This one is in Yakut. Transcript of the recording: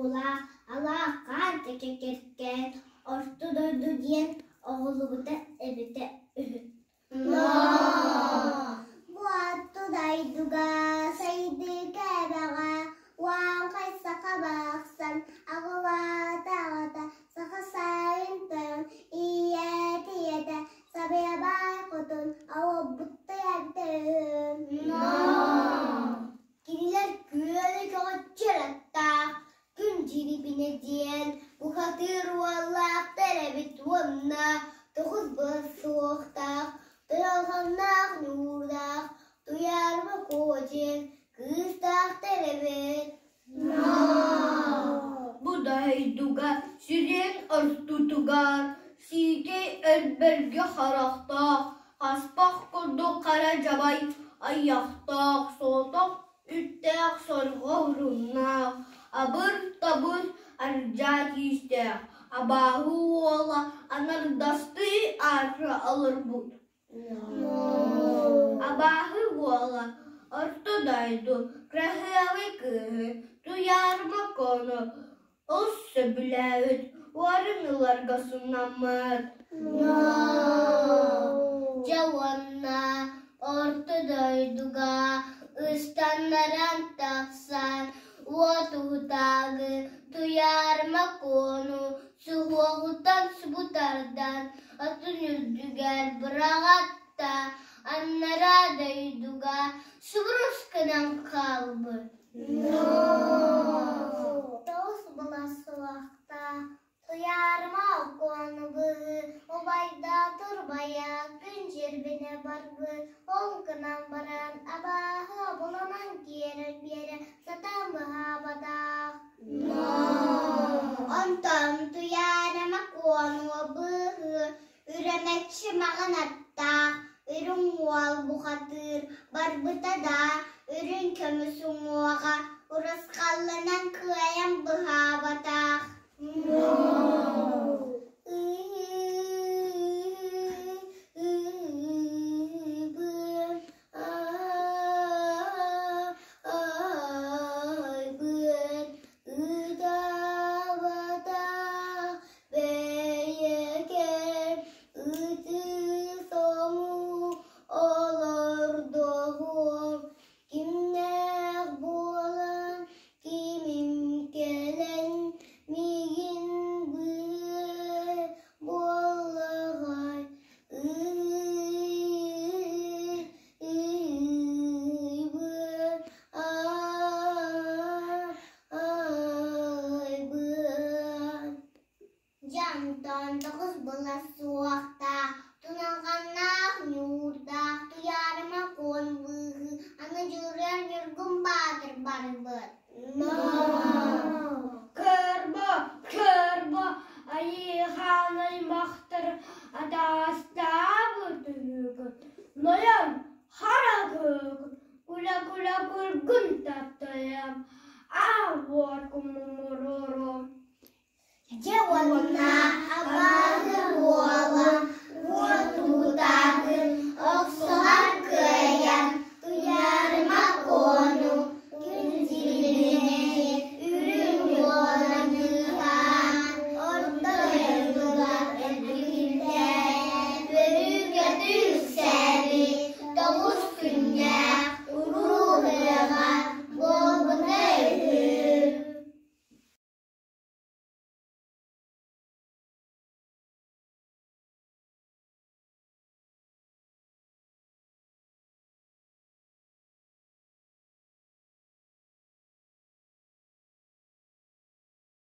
ойуулаах алаакаан тэкэ-кэркээн Орто дойду диэн оҕолубута эбитэ үһү. Бу орто дойдуга сайдыы кэбэҕэ уаҥхай саха барахсан аҕылаата аҕата саха сайын тойон ийээтэ ийэтэ сабыабай хотун оҕобуттай эбитэ үһү. Кинилэр күөлү көҕөччөр аттаах күн дьирибинэ диэн бухатыыр уоллаахтар эбит уонна тоҕус былас суохтаах, тойолҕонноох ньуурдаах, Туйаарыма Куо диэн кыыстаахтар эбит. Бу дойдуга сириэн ортотугар сиикэй өлбөргө харахтаах, хаспах курдук хара дьабай айахтаах, соҕотох Үттээх сорҕо уруннаах, абыр-табыр ардьаа киистээх, абааһы уола анардастыы аатыра олорбут. Абааһы уола Орто дойду кыраһыабай кыыһы Туйаарыма Куону олус сөбүлээбит, уорун ыларга сунаммыт. Дьэ уонна орто дойдуга ыстаннаран тахсан уот уһутаагы Туйаарыма Куону суһуоҕуттан субу тардан атын үрдүгэр быраҕатта, аннараа дойдуга субурус гынан хаалбыт. Тоҕус былас суохтаах, Туйаарыма окуону быһыы, убайдаа турбайа, күн дьирбинэ барбыт, ол гынан баран абааһы обуланан киэрэн биэрэ сатаан быһаабатах. Онтон Туйаарыма куону быыһыы, үрэмэччи маҕан аттаах, үрүҥ уол бухатыыр барбыта да, үрүҥ көмүс уҥуоҕа урусхалланан кыайан быһаабатах. Ытаабатах бэйэкэм ытыы-соҥуу олордоҕум, кимнээх буолан кимим кэлэн миигин быыһыыр буоллаҕай Ыйбын, айбын. Дьонтон тоҕус былас суохтаах, туналҕаннаах ньуурдаах, Туйаарыма Куон быыһыы, аны Дьулуруйар Ньургун Баатыр барбыт. Көрбө, көрбө, айыыхаан аймахтар атаҕастаабыт үһүгүт, нойон хара күөгүн, күлэ-күлэ күлгүн таптайам, аа уоркум муҥуруорум. Дьэ уонна